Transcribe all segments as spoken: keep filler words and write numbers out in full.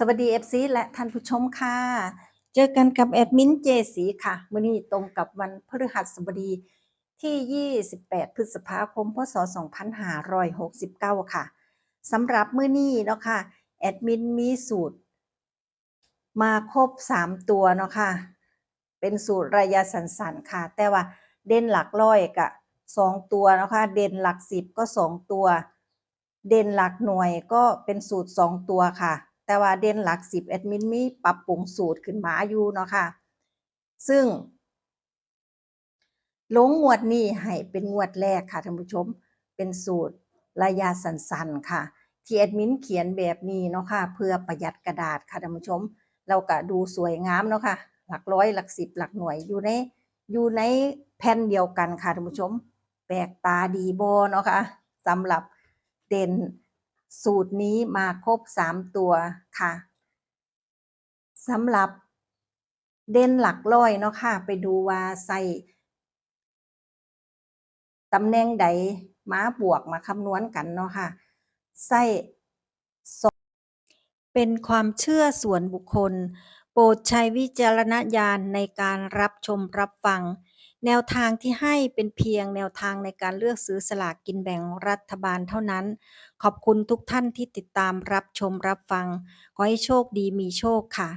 สวัสดี เอฟซี และท่านผู้ชมค่ะ เจอกันกับแอดมินเจสีค่ะ มื้อนี้ตรงกับวันพฤหัสบดีที่ ยี่สิบแปด พฤษภาคม พ.ศ. สองพันห้าร้อยหกสิบเก้า ค่ะ สำหรับมื้อนี้เนาะค่ะ แอดมินมีสูตรมาครบ สาม ตัวเนาะค่ะ เป็นสูตรระยะสั้นๆค่ะ แต่ว่าเด่นหลักร้อยก็ สอง ตัวเนาะค่ะ เด่นหลักสิบก็ สอง ตัว เด่นหลักหน่วยก็เป็นสูตร สอง ตัวค่ะ แต่ว่าเด่นหลักสิบแอดมินมีปรับปรุงสูตรขึ้นมาอยู่เนาะค่ะ ซึ่งลงงวดนี้ให้เป็นงวดแรกค่ะท่านผู้ชม เป็นสูตรระยะสั้นๆค่ะ ที่แอดมินเขียนแบบนี้เนาะค่ะ เพื่อประหยัดกระดาษค่ะท่านผู้ชม แล้วก็ดูสวยงามเนาะค่ะ หลักร้อย หลักสิบ หลักหน่วยอยู่ใน อยู่ในแผ่นเดียวกันค่ะท่านผู้ชม แปลกตาดีบ่เนาะค่ะ สำหรับเด่นสูตรนี้มาครบ สาม ตัวค่ะ สำหรับเด่นหลักร้อยเนาะค่ะ ไปดูว่าใส่ตำแหน่งใดมาบวกมาคำนวณกันเนาะค่ะ ใส่ เป็นความเชื่อส่วนบุคคล โปรดใช้วิจารณญาณในการรับชมรับฟัง แนวทางที่ให้เป็นเพียงแนวทางในการเลือกซื้อสลากกินแบ่งรัฐบาลเท่านั้น ขอบคุณทุกท่านที่ติดตามรับชมรับฟัง ขอให้โชคดีมีโชคค่ะ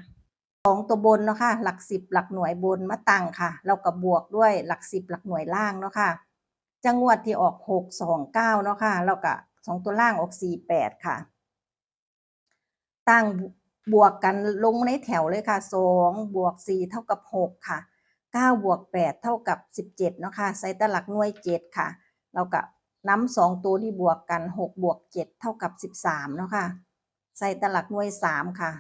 สอง ตัวบนเนาะค่ะ หลักสิบหลักหน่วยบนมาตั้งค่ะ แล้วก็บวกด้วยหลักสิบหลักหน่วยล่างเนาะค่ะ จังงวดที่ออก หกสองเก้า เนาะค่ะ แล้วก็ สอง ตัวล่างออก สี่แปด ค่ะ ตั้งบวกกันลงในแถวเลยค่ะ สอง บวก สี่ เท่ากับ หก ค่ะ เก้า บวก แปด เท่ากับ สิบเจ็ด เนาะค่ะ ใส่แต่หลักหน่วย เจ็ด ค่ะ แล้วก็นำสองตัวนี้บวกกัน หก บวก เจ็ด เท่ากับ สิบสาม เนาะค่ะ ใส่แต่หลักหน่วย สาม ค่ะ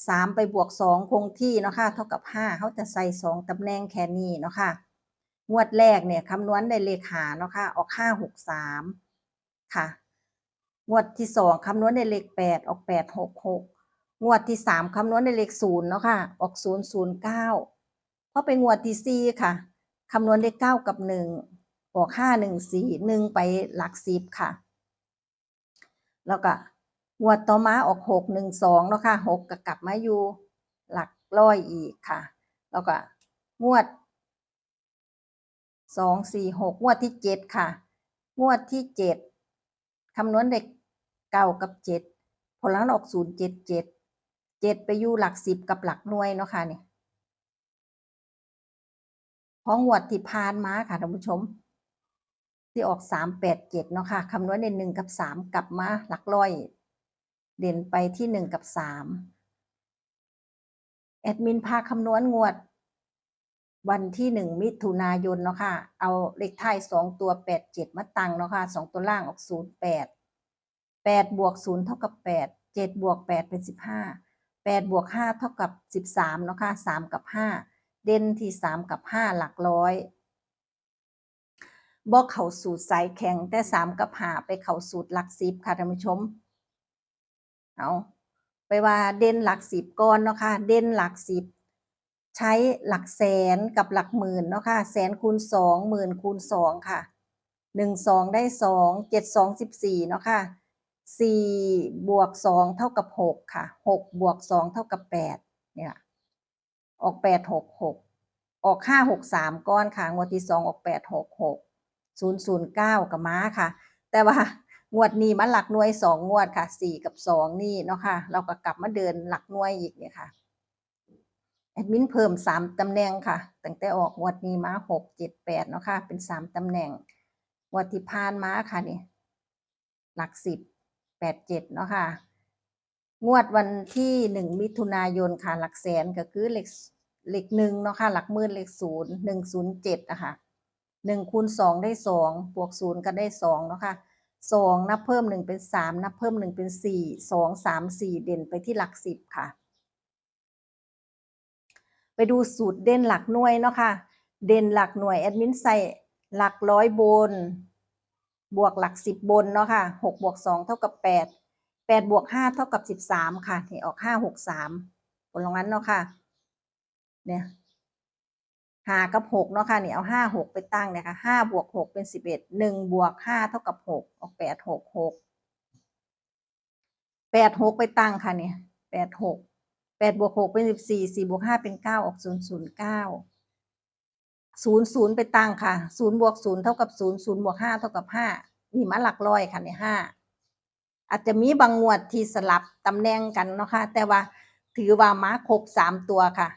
สาม ไปบวก สอง คงที่เนาะค่ะ เท่ากับ ห้า เฮาจะใส่ สอง ตำแหน่งแค่นี้เนาะค่ะ งวดแรกเนี่ยคำนวณได้เลข ห้า เนาะค่ะ ออก ห้าหกสาม ค่ะ งวดที่สองคำนวณได้เลข แปด ออก แปดหกหก งวดที่สามคำนวณได้เลข ศูนย์ เนาะค่ะ ออก ศูนย์ศูนย์เก้า พอไปงวดที่สี่ค่ะ คำนวณได้ เก้า กับ หนึ่ง ออก ห้าหนึ่งสี่ หนึ่ง ไปหลักสิบค่ะ แล้วก็งวดต่อมาออก หกหนึ่งสอง เนาะค่ะ หก ก็กลับมาอยู่หลักร้อยอีกค่ะ แล้วก็งวด สอง สี่ หก งวดที่ เจ็ด ค่ะ งวดที่ เจ็ด คำนวณได้ เก้า กับ เจ็ด ผลลัพธ์ออก ศูนย์เจ็ดเจ็ด เจ็ด ไปอยู่หลักสิบกับหลักหน่วยเนาะค่ะนี่ พองวดที่ผ่านมาค่ะท่านผู้ชม ที่ออก สามแปดเจ็ด เนาะค่ะ คำนวณได้ หนึ่ง กับ สาม กลับมาหลักร้อย เด่นไปที่ หนึ่ง กับ สาม แอดมินพาคำนวณงวดวันที่ หนึ่ง มิถุนายนเนาะค่ะ เอาเลขท้าย สอง ตัว แปดเจ็ด มาตั้งเนาะค่ะ สอง ตัวล่างออก ศูนย์แปด แปด บวก ศูนย์ เท่ากับ แปด เจ็ด บวก แปด เป็น สิบห้า แปด บวก ห้า เท่ากับ สิบสาม เนาะค่ะ สาม กับ ห้า เด่นที่ สาม กับ ห้า หลักร้อย บ่เข้าสูตรสายแข็ง แต่ สาม กับ ห้า ไปเข้าสูตรหลักสิบค่ะท่านผู้ชม เอา ไปว่าเด่นหลักสิบก่อนเนาะค่ะ เด่นหลักสิบ ใช้หลักแสนกับหลักหมื่นเนาะค่ะ แสนคูณสอง หมื่นคูณสองค่ะ หนึ่งสองได้สอง เจ็ดสองสิบสี่ เนาะค่ะ สี่ บวก สอง เท่ากับ หก ค่ะ หก บวก สอง เท่ากับ แปด เนี่ย ออก แปดหกหก ออก ห้าหกสาม ก่อนค่ะ งวดที่สองออก แปดหกหก ศูนย์ศูนย์เก้า ก็มาค่ะ แต่ว่างวดนี้มาหลักหน่วย สอง งวดค่ะ สี่ กับ สอง นี่เนาะค่ะ เราก็กลับมาเดินหลักหน่วยอีกเนี่ยค่ะ แอดมินเพิ่ม สาม ตำแหน่งค่ะ ตั้งแต่ออกงวดนี้มา หก เจ็ด แปด เนาะค่ะ เป็น สาม ตำแหน่ง งวดที่ผ่านมาค่ะนี่ หลักสิบ แปดเจ็ด เนาะค่ะ งวดวันที่ หนึ่ง มิถุนายนค่ะ หลักแสนก็คือเลข เลข หนึ่ง เนาะค่ะ หลักหมื่นเลข ศูนย์ หนึ่งศูนย์เจ็ด นะคะ หนึ่งคูณสองได้ สอง บวก ศูนย์ ก็ได้ สอง เนาะค่ะ สอง นับเพิ่ม หนึ่ง เป็น สาม นับเพิ่ม หนึ่ง เป็น สี่ สอง สาม สี่ เด่นไปที่หลักสิบค่ะ ไปดูสูตรเด่นหลักหน่วยเนาะค่ะ เด่นหลักหน่วยแอดมินใส่หลักร้อยบน บวกหลักสิบบนเนาะค่ะ หก บวก สอง เท่ากับ แปด แปด บวก ห้า เท่ากับ สิบสาม ค่ะ นี่ออก ห้าหกสาม ผลลัพธ์เนาะค่ะ เนี่ย ห้า กับ หก เนาะค่ะ นี่เอา ห้าหก ไปตั้งเนี่ยค่ะ ห้า บวก หก เป็น สิบเอ็ด หนึ่ง บวก ห้า เท่ากับ หก ออก แปดหกหก แปดหก ไปตั้งค่ะเนี่ย แปดหก แปดบวกหกเป็นสิบสี่ สี่บวกห้าเป็นเก้า ออกศูนย์ศูนย์เก้า ศูนย์ศูนย์ไปตั้งค่ะ ศูนย์บวกศูนย์เท่ากับศูนย์ ศูนย์บวกห้าเท่ากับห้า นี่มาหลักร้อยค่ะเนี่ย ห้า อาจจะมีบางงวดที่สลับตำแหน่งกันเนาะค่ะ แต่ว่าถือว่ามาครบสามตัวค่ะ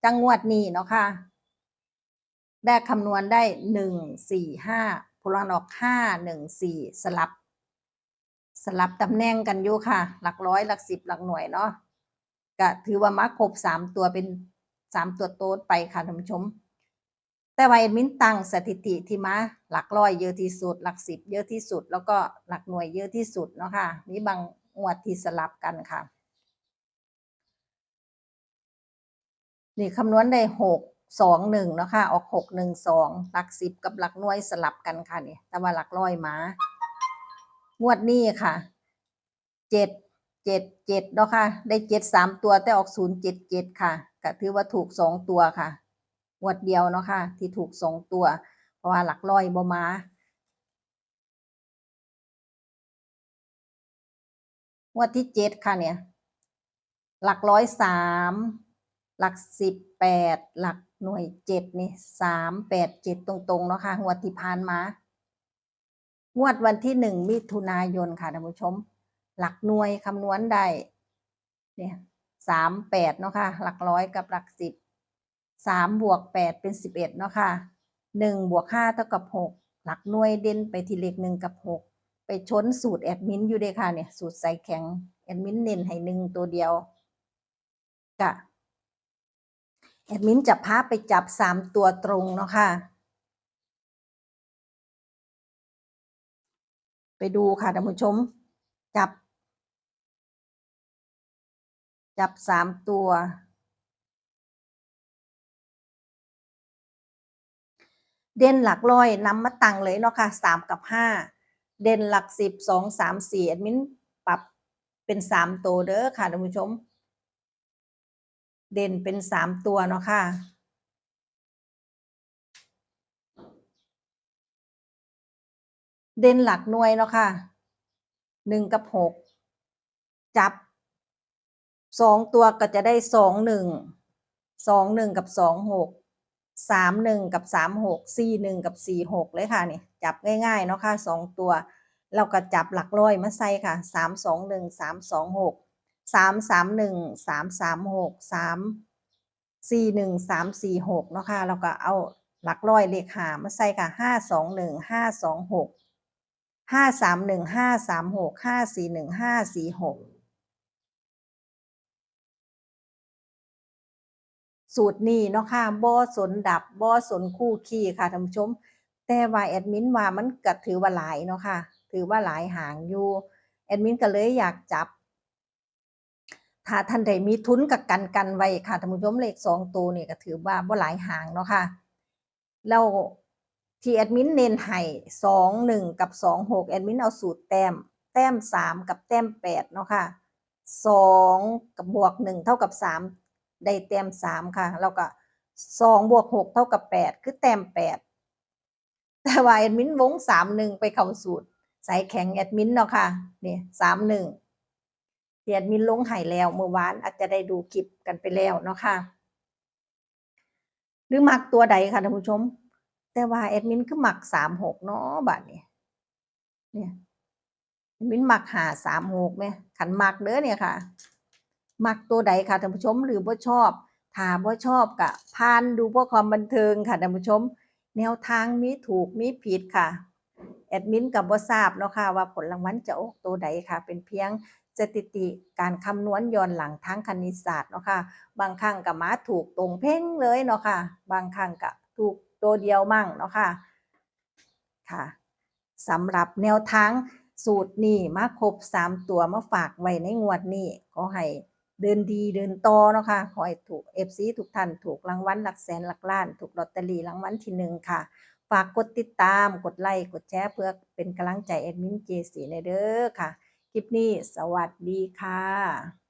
จังงวดนี้เนาะค่ะ แบกคำนวณได้ หนึ่งสี่ห้า ผลออก ห้าหนึ่งสี่ สลับ สลับตำแหน่งกันอยู่ค่ะ หลักร้อย หลักสิบ หลักหน่วยเนาะ ก็ถือว่ามาครบสามตัว เป็นสามตัวโต๊ดไปค่ะท่านผู้ชม แต่ว่าแอดมินตั้งสถิติที่มาหลักร้อยเยอะที่สุด หลักสิบเยอะที่สุด แล้วก็หลักหน่วยเยอะที่สุดเนาะค่ะ มีบางงวดที่สลับกันค่ะ นี่คำนวณได้ หกสองหนึ่ง เนาะค่ะ ออก หกหนึ่งสอง หลักสิบกับหลักหน่วยสลับกันค่ะนี่ แต่ว่าหลักร้อยมา งวดนี้ค่ะ เจ็ดเจ็ดเจ็ด เนาะค่ะ ได้เจ็ดสามตัว แต่ออก ศูนย์เจ็ดเจ็ด ค่ะ ก็ถือว่าถูกสองตัวค่ะ งวดเดียวเนาะค่ะ ที่ถูกสองตัว เพราะว่าหลักร้อยบ่มา งวดที่เจ็ดค่ะเนี่ย หลักร้อย สาม หลักสิบ แปด หลักหน่วย เจ็ด นี่ สามแปดเจ็ด ตรงๆ เนาะค่ะ งวดที่ผ่านมา งวดวันที่ หนึ่ง มิถุนายนค่ะท่านผู้ชม หลักหน่วยคำนวณได้ เนี่ย สามแปด เนาะค่ะ หลักร้อยกับหลักสิบ สามบวกแปดเป็น สิบเอ็ด เนาะค่ะ หนึ่งบวกห้าเท่ากับหก หลักหน่วยเด่นไปที่เลข หนึ่ง กับ หก ไปชนสูตรแอดมินอยู่เด้ค่ะเนี่ย สูตรสายแข็ง แอดมินเน้นให้ หนึ่ง ตัวเดียว กะ แอดมินจะพาไปจับสามตัวตรงเนาะค่ะ ไปดูค่ะท่านผู้ชม จับ จับสามตัว เด่นหลักร้อยนำมาตั้งเลยเนาะค่ะ สามกับห้า เด่นหลักสิบ สอง สาม สี่ แอดมินปรับเป็นสามตัวเด้อค่ะท่านผู้ชม เด่นเป็นสามตัวเนาะค่ะ เด่นหลักหน่วยเนาะค่ะ หนึ่ง กับ หก จับสองตัวก็จะได้ สองหนึ่ง สองหนึ่ง กับ สองหก สามหนึ่ง กับ สามหก สี่หนึ่ง กับ สี่หก เลยค่ะนี่ จับง่ายๆเนาะค่ะ สองตัว เราก็จับหลักร้อยมาใส่ค่ะ สามสองหนึ่ง สามสองหก สามสามหนึ่ง สามสามหก สามสี่หนึ่ง สามสี่หก เนาะค่ะ เราก็เอาหลักร้อยเลขห้ามาใส่ค่ะ ห้าสองหนึ่ง ห้าสองหก ห้าสามหนึ่ง ห้าสามหก ห้าสี่หนึ่ง ห้าสี่หก สูตรนี้เนาะค่ะ บ่สนดับ บ่สนคู่ขี้ค่ะท่านผู้ชม แต่ว่าแอดมินว่ามันก็ถือว่าหลายเนาะค่ะ ถือว่าหลายหางอยู่ แอดมินก็เลยอยากจับ ถ้าท่านใดมีทุนก็กันกันไว้ค่ะท่านผู้ชม เลขสองตัวนี่ก็ถือว่าบ่หลายหางเนาะค่ะ แล้วที่แอดมินเน้นให้ สองหนึ่ง กับ สองหก แอดมินเอาสูตรแต้ม แต้ม สาม กับแต้ม แปด เนาะค่ะ สอง กับบวก หนึ่ง เท่ากับ สาม ได้แต้ม สาม ค่ะ แล้วก็ สอง บวก หก เท่ากับ แปด คือแต้ม แปด แต่ว่าแอดมินวง สามหนึ่ง ไปเข้าสูตรสายแข็งแอดมินเนาะค่ะ นี่ สามหนึ่ง ที่แอดมินลงให้แล้วเมื่อวาน อาจจะได้ดูคลิปกันไปแล้วเนาะค่ะ หรือมักตัวใดค่ะท่านผู้ชม แต่ว่าแอดมินคือมัก สามหก เนาะ บัดนี้ เนี่ย แอดมินมัก ห้าสามหก แม่ คันมักเด้อเนี่ยค่ะ มักตัวใดค่ะท่านผู้ชม หรือบ่ชอบ ถ้าบ่ชอบก็ผ่านดูเพื่อความบันเทิงค่ะท่านผู้ชม แนวทางมีถูกมีผิดค่ะ แอดมินก็บ่ทราบเนาะค่ะ ว่าผลรางวัลจะออกตัวใดค่ะ เป็นเพียงสถิติการคำนวณย้อนหลังทางคณิตศาสตร์เนาะค่ะ บางครั้งก็มาถูกตรงเป๊งเลยเนาะค่ะ บางครั้งก็ถูกตัวเดียวมั่งเนาะค่ะ ค่ะ สำหรับแนวทางสูตรนี้มาครบสามตัวมาฝากไว้ในงวดนี้ ขอให้เดินดีเดินต่อเนาะค่ะ ขอให้ถูก เอฟซี ทุกท่านถูกรางวัลหลักแสนหลักล้าน ถูกลอตเตอรี่รางวัลที่หนึ่งค่ะ ฝากกดติดตาม กดไลค์ กดแชร์ เพื่อเป็นกำลังใจแอดมินเจซีแหน่เด้อค่ะ คลิปนี้สวัสดีค่ะ